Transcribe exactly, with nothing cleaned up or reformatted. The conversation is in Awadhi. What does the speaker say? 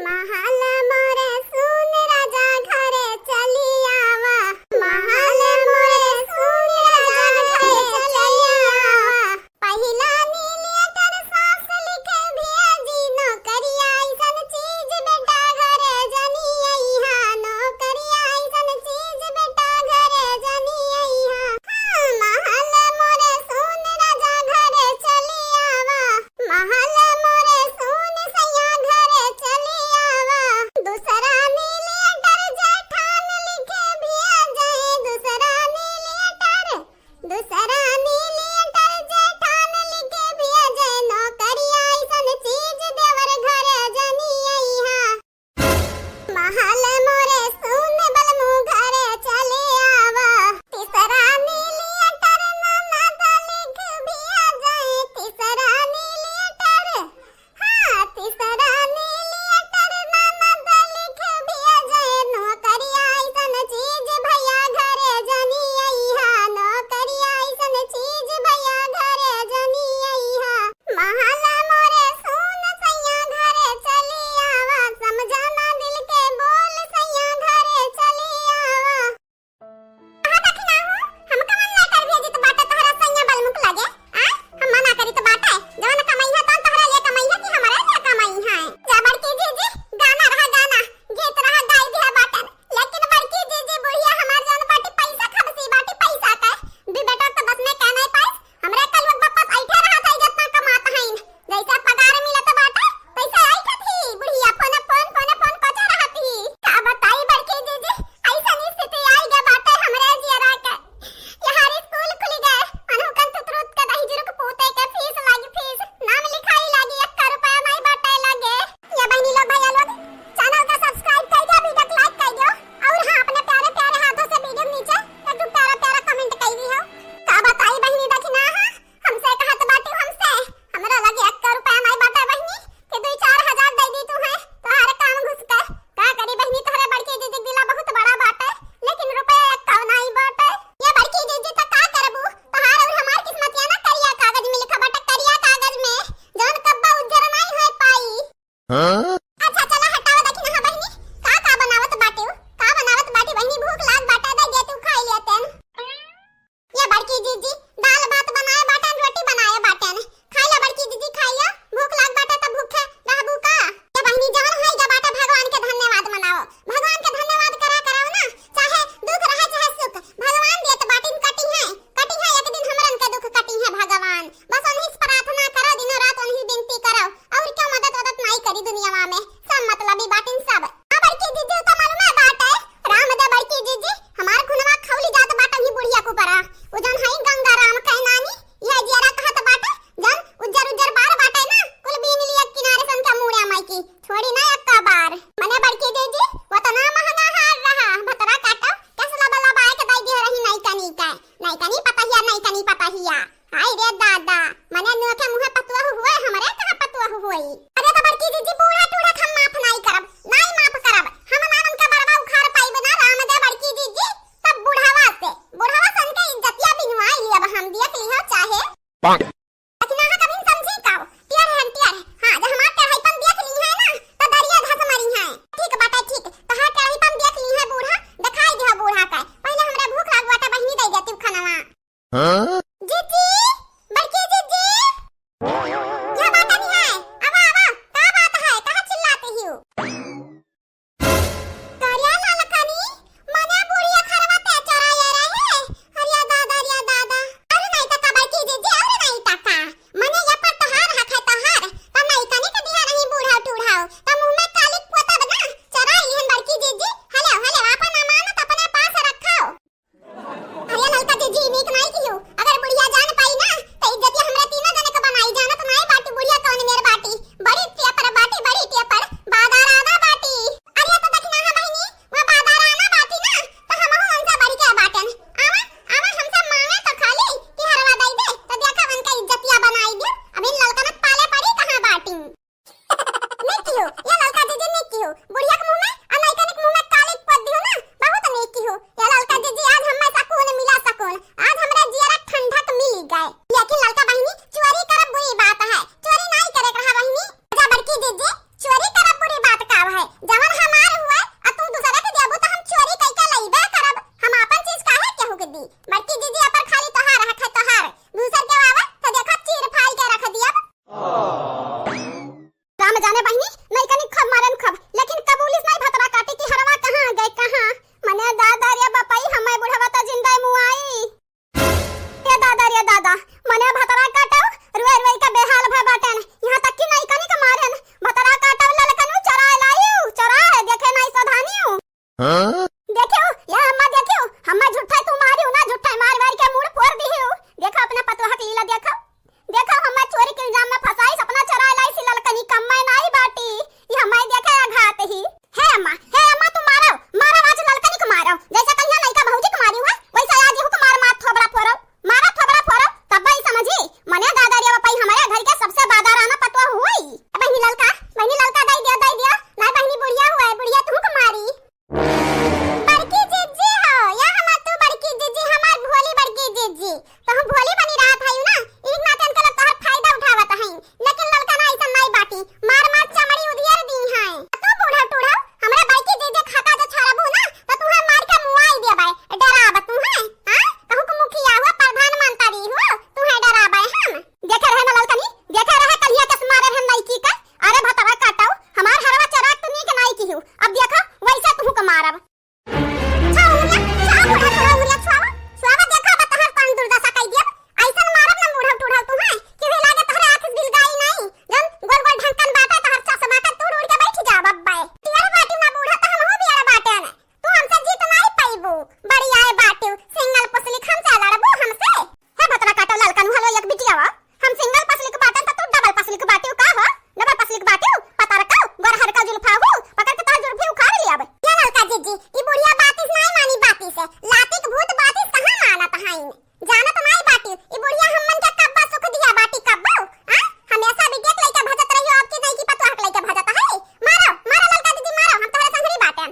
महल मोरे सुन राजा घरे चली आवा, महल मोरे सुन राजा घरे चली आवा। पहिला नीली लेटर सास लिखे भिया जी, नौकरिया अइसन चीज बेटा घरे जनी अइहा, नौकरिया अइसन चीज बेटा घरे जनी अइहा। हाँ, महल मोरे सुन राजा घरे चली आवा, महल मोरे सुन सैया घरे चली आवा। दूसरा नीली लेटर जेठान लिखे भिया जाए, दूसरा नीली लेटर, दूसरा नीली लेटर जेठान लिखे भिया जाए, नौकरिया अइसन चीज देवर घरे जनी अइहा। महल मोरे सुन बलमू घरे चले आवा। तीसरा नीली लेटर ननद लिख भिया जाए, तीसरा नीली लेटर, हाँ, तीसरा नीली लेटर ननद लिख भिया जाए, नौकरिया अइसन चीज भैया घरे जनी अइहा, नौकरिया अइसन चीज भैया घरे जनी अइहा। महल मोरे सुन सैया घरे चली आवा, समझाना दिल के बोल सैया घरे चली आवा। कहा देखी ना हो, हम कवन लेटर भेजित बाटे तोहरा सैया बलमुख लगे? आ? हम मना करित बाटे, जवन कमइहा तवन तोहरा लिए कमइहा कि हमरा लिए कमइहा? जा बड़की जीजी, गाना रहा गाना, गीत रहा गाई दिया बाटन, लेकिन बड़की जीजी बुढ़िया हमार जवन बाटी पैसा खबसी बाटी पैसा के, दू बेटा तो बस में कह नहीं पाइस, हमरे कलुआ के बाप अइठे रहत है, जेतना कमात हईन। जइसे पगार मिलत बाटे, तइसे अइठत ही। बुढ़िया फोन, फोन, फोन, फोन करत रहत ही। का बताई बड़की जीजी, अइसन स्थिति आइ गे बाटे हमरे जियरा के। यार स्कूल खुलि गे, अनहुकन तुतरुत के दही जुरुक पूते के फीस लागी फीस, नाम लिखाई लागी, एक्का रुपया नाहीं बाटे लगे। ये बहिनी लोग, भैया लोग, channel का subscribe कइ दिया, video को like कइ दियो, और हाँ, अपने प्यारे प्यारे हाथों से video के नीचे एक ठो प्यारा प्यारा comment कइ दियो। का बताई बहिनी, देखी ना, हाँ, हमसे कहत बाटी हमसे, हमरा लगे एक्का रुपया नाहीं बाटे बहिनी, कि दुइ चार हजार दइ दी तू है, तोहरे काम घुस के। का करी बहिनी, तोहरे बड़की जीजी दिला बहुत बड़ा बाटे, लेकिन रुपया एक्का नाहीं बाटे। ये बड़की जीजी, त का करबू, तोहार और हमार किस्मतिया ना करिया कागज में लिखा बाटे, करिया कागज में, जौन कब्बा उज्जर नाहीं होइ पाई। हाँ? अच्छा, चला हटावा, देखी ना, हाँ बहिनी, का, का बनावत बाटे उ? का बनावत बाटी बहिनी? भूख लाग बाटे, दे दे तू खाई लेतेन। ये बड़की जीजी, दाल भात बनाए बाटेन, रोटी बनाए बाटेन, खाई ला बड़की जीजी, खाई ला, भूख लाग बाटे त भूखे रहबू का? ये बहिनी, जवन होई गा बाटे, भगवान के धन्यवाद मनाओ, भगवान के धन्यवाद करा कराओ ना, चाहे दुख रहे चाहे सुख, भगवान देत बाटिन, कटी है, कटी है, एक दिन हमरन के दुख कटी है भगवान। बस उन्हीं से प्रार्थना करो, दिनों रात उन्हीं बिनती करो, और क्यों मदद वदद नाहीं करी दुनियावा में, सब मतलबी बाटिन सब। हाँ बड़की जीजी, उ तो मालूम है बाटे, राम दे बड़की जीजी, हमार खुनवा खौली जात बाटे ही बुढ़िया के ऊपरा। उ जौन हई गंगा राम के नानी, यह जियरा कहत बाटे, जौन उज्जर उज्जर बार बाटे ना, कुल बीन लिया किनारे सन के मुड़े माई की, छोड़ी ना एक्का बार। मने बड़की जीजी, वतना महंगा हार रहा, भतरा काटो, कैसला बला बाय के दाई दियो रही नाई कनी का, नाई कनी पतहिया, नाई कनी पतहिया। हाय रे दादा, मने नोखे मुँहे पतुआ हुए, हमरे कहाँ पतुआ हुई? अरे तो बड़की जीजी, बूढ़ा टूढ़ा के हम माफ नाई करब, नाई माफ करब। हम ना उनका बरवा उखाड़ पाइबे ना, राम दे बड़की जीजी, तब बुढ़ावा से, बुढ़ावा सन के इज्जतिया बिनुआई ली अब हम, देख लिहो चाहे। लेकिन अहाँ कभी समझी का? टियर है, टियर है। हाँ, जब हमार टेढ़ाईपन देख ली है ना, तो दरिया अब देखा, वैसे तुहू का मारब। छुआ उंगलिया, छुआ बूढ़ा, छुआ उंगलिया, छुआवा, छुआवा, देखा, अब तहर तन दुर्दशा कई दियब। ऐसन मारब ना बूढ़ा टूढ़ा तू है कि वे लागे तहरे आँख से बिलगाई नहीं। जौन गोल गोल ढंकन बाटे, तहर चश्मा का तूड़ उड़ के बैठ जाब अब्बे। बियर बाटी ना बूढ़ा, तो हम हो बियर बाटे ने। तू हमसे जीत नहीं पइबू। बड़ी आए बाटिउ, सिंगल पसलिक हमसे लड़बू हमसे? हे भतरा काटो ललका नु हलो एक बिटियावा। हम सिंगल पसलिक बाटन त तू डबल पसलिक बाटिउ का हो? डबल पसलिक बाटिउ, पतरका, गोरहरका जुल्फा हू, पकड़ के तोर जुल्फी उखाड़ लियाब। ये ललका जिज्जी, ई बुढ़िया बातिस नाई मानी बातिस है। लातिक भूत बातिस कहाँ मानत हईन? जानत नाई बाटिउ, ई बुढ़िया हमन के कब्बा सुख दिया बाटी कब्बो? आ? हमेशा बिटिया के लइके भजत रहियो, अब की नइकी पतोह के लइके भजत है? मारो, मारो ललका दीदी, मारो, हम तोहरे संगरी बाटेन।